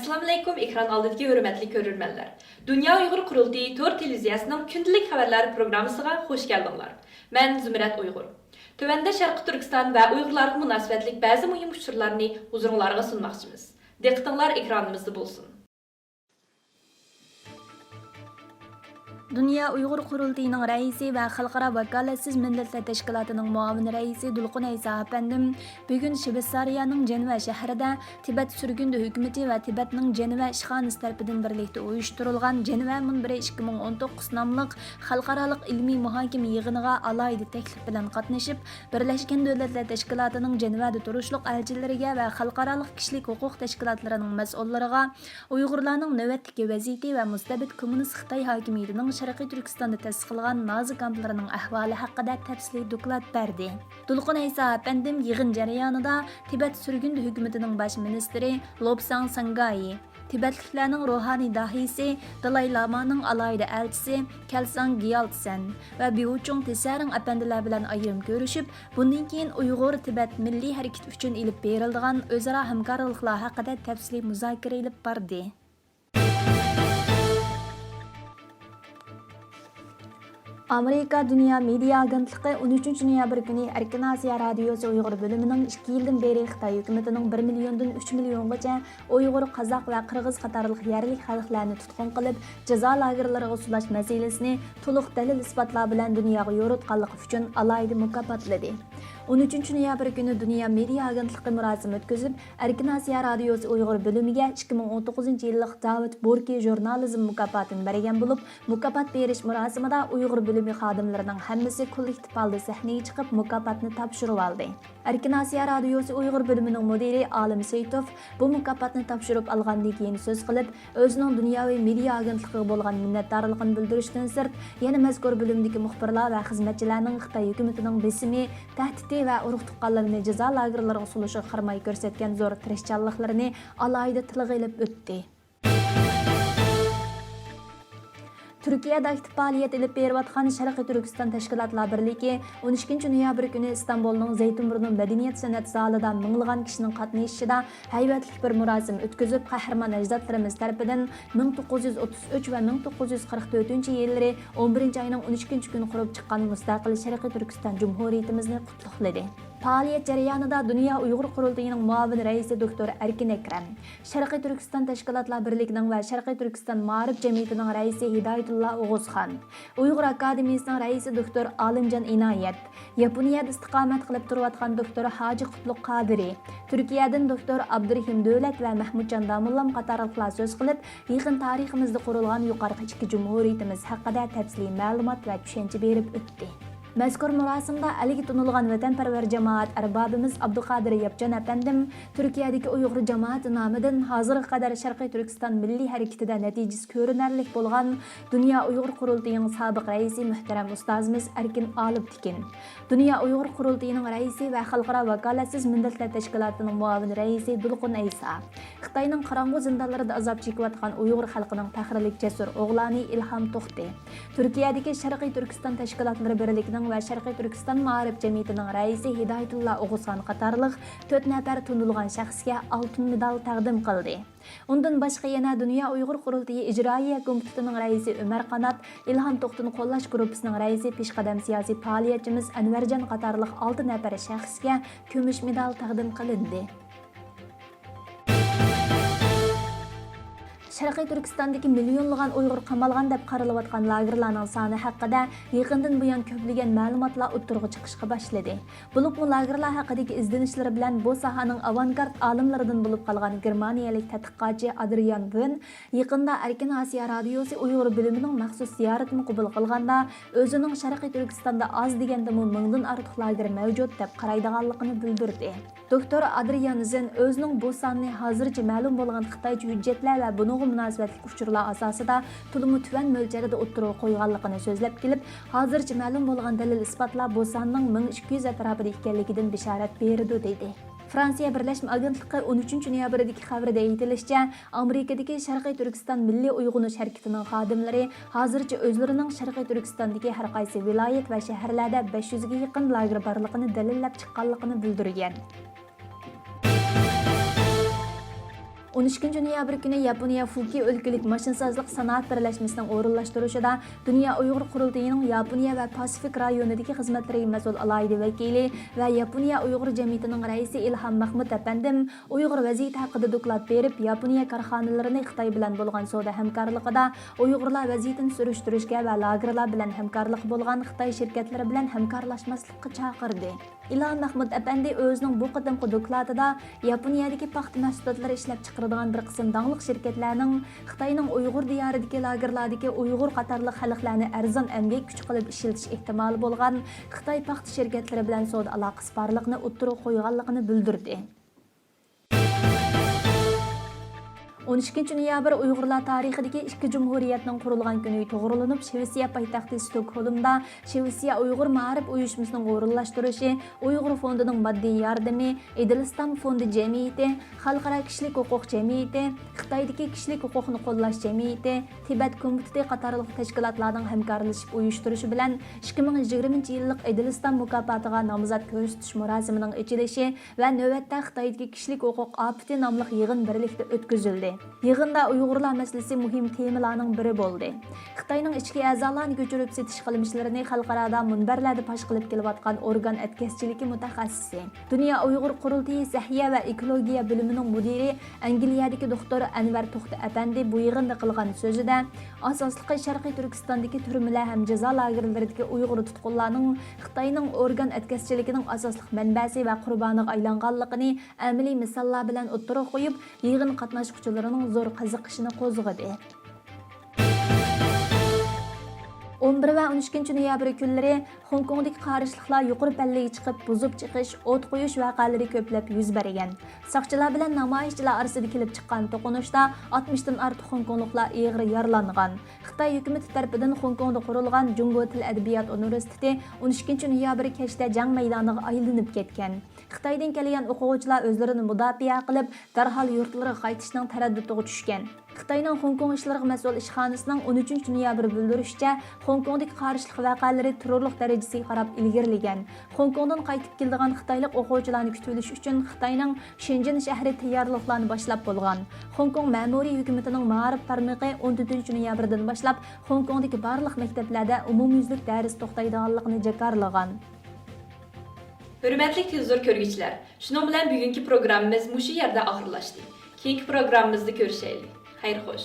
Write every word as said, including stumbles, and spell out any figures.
ئەسسالامۇئەلەيكۇم، ئېكران ئالدىدىكى ھۆرمەتلىك كۆرۈرمەنلەر. دۇنيا ئۇيغۇر قۇرۇلتىيى تور تېلېۋىزىيەسىنىڭ كۈندىلىك خەۋەرلەر پروگراممىسىغا خۇش كەلدىڭلار. مەن زۇمرەت ئۇيغۇر. تۆۋەندە شەرقىي تۈركىستان ۋە ئۇيغۇرلارغا مۇناسىۋەتلىك بەزى مۇھىم ئۇچۇرلارنى ھۇزۇرۇڭلارغا سۇنماقچىمىز. دىققىتىڭلار ئېكرانىمىزدا بولسۇن. دۇنيا ئۇيغۇر قۇرۇلتىيىنىڭ رەئىسى ۋە خەلقئارا ۋاكالەتسىز مىللەتلەر تەشكىلاتىنىڭ مۇئاۋىن رەئىسى دۇلقۇن ئەيسا ئەپەندىم بۈگۈن شۋېتسارىيەنىڭ جېنۋە شەھىرىدە تىبەت سۈرگۈندە ھۆكۈمىتى ۋە تىبەتنىڭ جېنۋە ئىشخانىسى تەرىپىدىن بىرلىكتە ئۇيۇشتۇرۇلغان جېنۋە مۇنبىرى ئىككى مىڭ ئون توققۇز ناملىق خەلقئارالىق ئىلمىي مۇھاكىمە يىغىنىغا ئالاھىدە تەكلىپ بىلەن قاتنىشىپ، بىرلەشكەن دۆلەتلەر تەشكىلاتىنىڭ جېنۋەدە تۇرۇشلۇق ئەلچىلىرىگە ۋە خەلقئارالىق كىشىلىك ھوقۇق تەشكىلاتلىرىنىڭ مەسئۇللىرىغا ئۇيغۇرلارنىڭ نۆۋەتتىكى ۋەزىيىتى ۋە مۇستەبىت كوممۇنىست خىتاي ھاكىمىيىتىنىڭ شەرقىي تۈركىستاندا تەسىس قىلغان نازا كامپلىرىنىڭ ئەھۋالى ھەققىدە تەپسىلىي دوكلات بەردى. دۇلقۇن ئەيسا ئەپەندىم يىغىن جەريانىدا تىبەت سۈرگۈندە ھۆكۈمىتىنىڭ باش مىنىستىرى لوبساڭ ساڭگايى، تىبەتلىكلەرنىڭ روھانىي داھىيسى، دالاي لامانىڭ ئالاھىدە ئەلچىسى كەلساڭ گيالتسەن ۋە بيۇچۇڭ تېسەرىڭ ئەپەندىلەر بىلەن ئايرىم كۆرۈشۈپ، بۇندىن كېيىن ئۇيغۇر تىبەت مىللىي ھەرىكىتى ئۈچۈن ئېلىپ بېرىلىدىغان ئۆزئارا ھەمكارلىقلار ھەققىدە تەپسىلىي مۇزاكىرە ئېلىپ باردى. ئامېرىكا دۇنيا مېدىيا ئاگېنتلىقى ئون ئۈچىنچى نويابىر كۈنى ئەركىن ئاسىيا رادىيوسى ئۇيغۇر بۆلۈمىنىڭ ئىككى يىلدىن بېرى خىتاي ھۆكۈمىتىنىڭ بىر مىليوندىن ئۈچ مىليونغىچە ئۇيغۇر، قازاق ۋە قىرغىز قاتارلىق يەرلىك خەلقلەرنى تۇتقۇن قىلىپ، جازا لاگېرلىرىغا سولاش مەسىلىسىنى تولۇق دەلىل-ئىسپاتلار بىلەن دۇنياغا يورۇتقانلىقى ئۈچۈن ئالاھىدە مۇكاپاتلىدى. ئون ئۈچىنچى نويابىر كۈنى دۇنيا مېدىيا ئاگېنتلىقى مۇراسىم ئۆتكۈزۈپ، ئەركىن ئاسىيا رادىيوسى ئۇيغۇر بۆلۈمىگە ئىككى مىڭ ئون توققۇزىنچى يىللىق داۋىد بوركى ژۇرنالىزم مۇكاپاتىنى بەرگەن بولۇپ، مۇكاپات بېرىش مۇراسىمىدا ئۇيغۇر بۆلۈمى خادىملىرىنىڭ ھەممىسى كوللېكتىپ ھالدا سەھنىگە چىقىپ، مۇكاپاتنى تاپشۇرۇۋالدى. ئەركىن ئاسىيا رادىيوسى ئۇيغۇر بۆلۈمىنىڭ مۇدىرى ئالىم سېيىتوف بۇ مۇكاپاتنى تاپشۇرۇپ ئالغاندىن كېيىن سۆز قىلىپ، ئۆزىنىڭ دۇنياۋى مېدىيا ئاگېنتلىقىغا بولغان مىننەتدارلىقىنى بىلدۈرۈشتىن سىرت، يەنە مەزكۇر بۆلۈمدىكى مۇخبىرلار ۋە خىزمەتچىلەرنىڭ خىتاي ھۆكۈمىتىنىڭ بېسىمى، تەھدىتى ۋە ئۇرۇق-تۇغقانلىرىنى جازا لاگېرلىرىغا سولىشىغا قارىماي كۆرسەتكەن زور تىرىشچانلىقلىرىنى ئالاھىدە تىلغا ئېلىپ ئۆتتى. تۈركىيەدە ئاكتىپ پائالىيەت ئېلىپ بېرىۋاتقان شەرقىي تۈركىستان تەشكىلاتلار بىرلىكى ئون ئىككىنچى نويابىر كۈنى ئىستانبۇلنىڭ زەيتۇنبۇرنۇ مەدەنىيەت سەنئەت زالىدا مىڭلىغان كىشىنىڭ قاتنىشىشىدا ھەيۋەتلىك بىر مۇراسىم ئۆتكۈزۈپ، قەھرىمان ئەجدادلىرىمىز تەرىپىدىن مىڭ توققۇز يۈز ئوتتۇز ئۈچ ۋە مىڭ توققۇز يۈز قىرىق تۆتىنچى يىللىرى ئون بىرىنچى ئاينىڭ ئون ئىككىنچى كۈنى قۇرۇپ چىققان مۇستەقىل شەرقىي تۈركىستان جۇمھۇرىيىتىمىزنى قۇتلۇقلىدى. پائالىيەت جەريانىدا دۇنيا ئۇيغۇر قۇرۇلتىيىنىڭ مۇئاۋىن رەئىسى دوكتور ئەركىن ئەكرەم، شەرقىي تۈركىستان تەشكىلاتلار بىرلىكىنىڭ ۋە شەرقىي تۈركىستان مائارىپ جەمئىيىتىنىڭ رەئىسى ھىدايەتۇللا ئوغۇزخان، ئۇيغۇر ئاكادېمىيىسىنىڭ رەئىسى دوكتور ئالىمجان ئىنايەت، ياپونىيەدە ئىستىقامەت قىلىپ تۇرۇۋاتقان دوكتور ھاجى قۇتلۇق قادىرى، تۈركىيەدىن دوكتور ئابدۇرېھىم دۆلەت ۋە مەھمۇتجان داموللام قاتارلىقلار سۆز قىلىپ، يېقىن تارىخىمىزدا قۇرۇلغان يۇقىرىقى ئىككى جۇمھۇرىيىتىمىز ھەققىدە تەپسىلىي مەلۇمات ۋە چۈشەنچە بېرىپ ئۆتتى. مەزكۇر مۇراسىمدا ئەلگە تونۇلغان ۋەتەنپەرۋەر جامائەت ئەربابىمىز ئابدۇقادىر ياپچان ئەپەندىم تۈركىيەدىكى ئۇيغۇر جامائىتى نامىدىن ھازىرغا قەدەر شەرقىي تۈركىستان مىللىي ھەرىكىتىدە نەتىجىسى كۆرۈنەرلىك بولغان دۇنيا ئۇيغۇر قۇرۇلتىيىنىڭ سابىق رەئىسى مۇھتەرەم ئۇستازىمىز ئەركىن ئالىپتېكىن، دۇنيا ئۇيغۇر قۇرۇلتىيىنىڭ رەئىسى ۋە خەلقئارا ۋاكالەتسىز مىللەتلەر تەشكىلاتىنىڭ مۇئاۋىن رەئىسى دۇلقۇن ئەيسا، خىتاينىڭ قاراڭغۇ زىندانلىرىدا ئازاب چېكىۋاتقان ئۇيغۇر خەلقىنىڭ پەخىرلىك جەسۇر ئوغلانى ئىلھام توختى، تۈركىيەدىكى شەرقىي تۈركىستان تەشكىلاتلىرى بىرلىكىنىڭ ۋە شەرقىي تۈركىستان مائارىپ جەمئىيىتىنىڭ رەئىسى ھىدايەتۇللا ئوغۇزخان قاتارلىق تۆت نەپەر تونۇلغان شەخسكە ئالتۇن مېدال تەقدىم قىلدى. ئۇندىن باشقا يەنە دۇنيا ئۇيغۇر قۇرۇلتىيى ئىجرائىيە كومىتېتىنىڭ رەئىسى ئۆمەر قانات، ئىلھام توختىنى قوللاش گۇرۇپپىسىنىڭ رەئىسى، پېشقەدەم سىياسىي پائالىيەتچىمىز ئەنۋەرجان قاتارلىق ئالتە نەپەر شەخسكە كۈمۈش مېدال تەقدىم قىلىندى. شەرقىي تۈركىستاندىكى مىليونلىغان ئۇيغۇر قامالغان دەپ قارىلىۋاتقان لاگېرلارنىڭ سانى ھەققىدە يېقىندىن بۇيان كۆپلىگەن مەلۇماتلار ئوتتۇرىغا چىقىشقا باشلىدى. بولۇپمۇ لاگېرلار ھەققىدىكى ئىزدىنىشلىرى بىلەن بۇ ساھەنىڭ ئاۋانگارت ئالىملىرىدىن بولۇپ قالغان گېرمانىيەلىك تەتقىقاتچى ئادرىيان ۋېن يېقىندا ئەركىن ئاسىيا رادىيوسى ئۇيغۇر بۆلۈمىنىڭ مەخسۇس زىيارىتىنى قوبۇل قىلغاندا، ئۆزىنىڭ شەرقىي تۈركىستاندا ئاز دېگەندىمۇ مىڭدىن ئارتۇق لاگېر مەۋجۇت دەپ قارايدىغانلىقىنى بىلدۈردى. دوكتور ئادرىيان زېن ئۆزىنىڭ بۇ ساننى ھازىرچە مەلۇم بولغان خىتايچە ھۆججەتلەر ۋە بۇنىڭغا مۇناسىۋەتلىك ئۇچۇرلار ئاساسىدا تولىمۇ تۆۋەن مۆلچەردە ئوتتۇرىغا قويغانلىقىنى سۆزلەپ كېلىپ، ھازىرچە مەلۇم بولغان دەلىل-ئىسپاتلار بۇ ساننىڭ مىڭ ئىككى يۈز ئەتراپىدا ئىكەنلىكىدىن بېشارەت بېرىدۇ، دېدى. فرانسىيە بىرلەشمە ئاگېنتلىقى ئون ئۈچىنچى نويابىردىكى خەۋىرىدە ئېيتىلىشىچە، ئامېرىكىدىكى شەرقىي تۈركىستان مىللىي ئويغىنىش ھەرىكىتىنىڭ خادىملىرى ھازىرچە ئۆزلىرىنىڭ شەرقىي تۈركىستاندىكى ھەر قايسى ۋىلايەت ۋە شەھەرلەردە بەش يۈزگە يېقىن لاگېر بارلىقىنى دەلىللەپ چىققانلىقىنى بىلدۈرگەن. ئون ئىككىنچى نويابىر كۈنى ياپونىيە فۇكى ئۆلكىلىك ماشىنىسازلىق سانائەت بىرلەشمىسىنىڭ ئورۇنلاشتۇرۇشىدا دۇنيا ئۇيغۇر قۇرۇلتىيىنىڭ ياپونىيە ۋە پاسىفىك رايونىدىكى خىزمەتلىرىگە مەسئۇل ئالاھىدە ۋەكىلى ۋە ياپونىيە ئۇيغۇر جەمئىيىتىنىڭ رەئىسى ئىلھام مەخمۇت ئەپەندىم ئۇيغۇر ۋەزىيىتى ھەققىدە دوكلات بېرىپ، ياپونىيە كارخانىلىرىنى خىتاي بىلەن بولغان سودا ھەمكارلىقىدا ئۇيغۇرلار ۋەزىيىتىنى سۈرۈشتۈرۈشكە ۋە لاگېرلار بىلەن ھەمكارلىقى بولغان خىتاي شىركەتلىرى بىلەن ھەمكارلاشماسلىققا چاقىردى. ئىلھام مەخمۇت ئەپەندى ئۆزىنىڭ بۇ قېتىمقى دوكلاتىدا ياپونىيەدىكى پاختا مەھسۇلاتلىرى ئىشلەپچىقىرىدىغان بىر قىسىم داڭلىق شىركەتلەرنىڭ خىتاينىڭ ئۇيغۇر دىيارىدىكى لاگېرلاردىكى ئۇيغۇر قاتارلىق خەلقلەرنى ئەرزان ئەمگەك كۈچى قىلىپ ئىشلىتىش ئېھتىمالى بولغان خىتاي پاختا شىركەتلىرى بىلەن سودا ئالاقىسى بارلىقىنى ئوتتۇرىغا قويغانلىقىنى بىلدۈردى. ئون ئىككىنچى نويابىر ئۇيغۇرلار تارىخىدىكى ئىككى جۇمھۇرىيەتنىڭ قۇرۇلغان كۈنى توغرىلىنىپ، شىۋېتسىيە پايتەختى ستوكھولمدا شىۋېتسىيە ئۇيغۇر مائارىپ ئۇيۇشمىسىنىڭ ئورۇنلاشتۇرۇشى، ئۇيغۇر فوندىنىڭ ماددىي ياردىمى، ئېدىلستان فوندى جەمئىيىتى، خەلقئارا كىشىلىك ھوقۇق جەمئىيىتى، خىتايدىكى كىشىلىك ھوقۇقنى قوللاش جەمئىيىتى، تىبەت كومىتېتى قاتارلىق تەشكىلاتلارنىڭ ھەمكارلىشىپ ئۇيۇشتۇرۇشى بىلەن ئىككى مىڭ يىگىرمىنچى يىللىق ئېدىلستان مۇكاپاتىغا نامزات كۆرسىتىش مۇراسىمىنىڭ ئېچىلىشى ۋە نۆۋەتتە خىتايدىكى كىشىلىك ھوقۇق ئاپىتى ناملىق يىغىن بىرلىكتە ئۆتكۈزۈلدى. يىغىندا ئۇيغۇرلار مەسىلىسى مۇھىم تېمىلارنىڭ بىرى بولدى. خىتاينىڭ ئىچكى ئەزالارنى كۆچۈرۈپ سېتىش قىلمىشلىرىنى خەلقئارادا مۇنبەرلەردە پاش قىلىپ كېلىۋاتقان ئورگان ئەتكەسچىلىكى مۇتەخەسسىسى، دۇنيا ئۇيغۇر قۇرۇلتىيى سەھىيە ۋە ئېكولوگىيە بۆلۈمىنىڭ مۇدىرى، ئەنگلىيەدىكى دوختۇر ئەنۋەر توختى ئەپەندى بۇ يىغىندا قىلغان سۆزىدە، ئاساسلىقى شەرقىي تۈركىستاندىكى تۈرمىلەر ھەم جازا لاگېرلىرىدىكى ئۇيغۇر تۇتقۇنلارنىڭ خىتاينىڭ ئورگان ئەتكەسچىلىكىنىڭ ئاساسلىق مەنبەسى ۋە قۇربانىغا ئايلانغانلىقىنى ئەمەلىي مىساللار بىلەن ئوتتۇرىغا قويۇپ، يىغىن قاتناشقۇچىلىرىنىڭ زور قىزىقىشىنى قوزغىدى. ئون بىر ۋە ئون ئىككىنچى نويابىر كۈنلىرى خوڭكوڭدىكى قارشىلىقلار يۇقىرى پەللىگە چىقىپ، بۇزۇپ چىقىش، ئوت قويۇش ۋەقەلىرى كۆپلەپ يۈز بەرگەن. ساقچىلار بىلەن نامايىشچىلار ئارىسىدا كېلىپ چىققان توقۇنۇشتا ئاتمىشتىن ئارتۇق خوڭكوڭلۇقلار ئېغىر يارىلانغان. خىتاي ھۆكۈمىتى تەرىپىدىن خوڭكوڭدا قۇرۇلغان جۇڭگو تىل ئەدەبىيات ئۇنىۋېرسىتېتى ئون ئىككىنچى نويابىر كەچتە جەڭ مەيدانىغا ئايلىنىپ كەتكەن. خىتايدىن كەلگەن ئوقۇغۇچىلار ئۆزلىرىنى مۇداپىئە قىلىپ، دەرھال يۇرتلىرىغا قايتىشنىڭ تەرەددۇتىغا چۈشكەن. خىتاينىڭ خوڭكوڭ ئىشلىرىغا مەسئۇل ئىشخانىسىنىڭ ئون ئۈچىنچى نويابىر بىلدۈرۈشىچە، خوڭكوڭدىكى قارشىلىق ۋەقەلىرى تېررورلۇق دەرىجىسىگە قاراپ ئىلگىرىلىگەن. خوڭكوڭدىن قايتىپ كېلىدىغان خىتايلىق ئوقۇغۇچىلارنى كۈتۈۋېلىش ئۈچۈن خىتاينىڭ شېنجېن شەھىرى تەييارلىقلارنى باشلاپ بولغان. خوڭكوڭ مەمۇرىي ھۆكۈمىتىنىڭ مائارىپ تارمىقى ئون تۆتىنچى نويابىردىن باشلاپ خوڭكوڭدىكى بارلىق مەكتەپلەردە ئومۇميۈزلۈك دەرس توختايدىغانلىقىنى جاكارلىغان. ھۆرمەتلىك تېلېۋىزور كۆرگۈچىلەر، شۇنىڭ بىلەن بۈگۈنكى پروگراممىمىز مۇشۇ يەردە ئاخىرلاشتى. كېيىنكى پروگراممىمىزدا كۆرۈشەيلى. خەير خوش.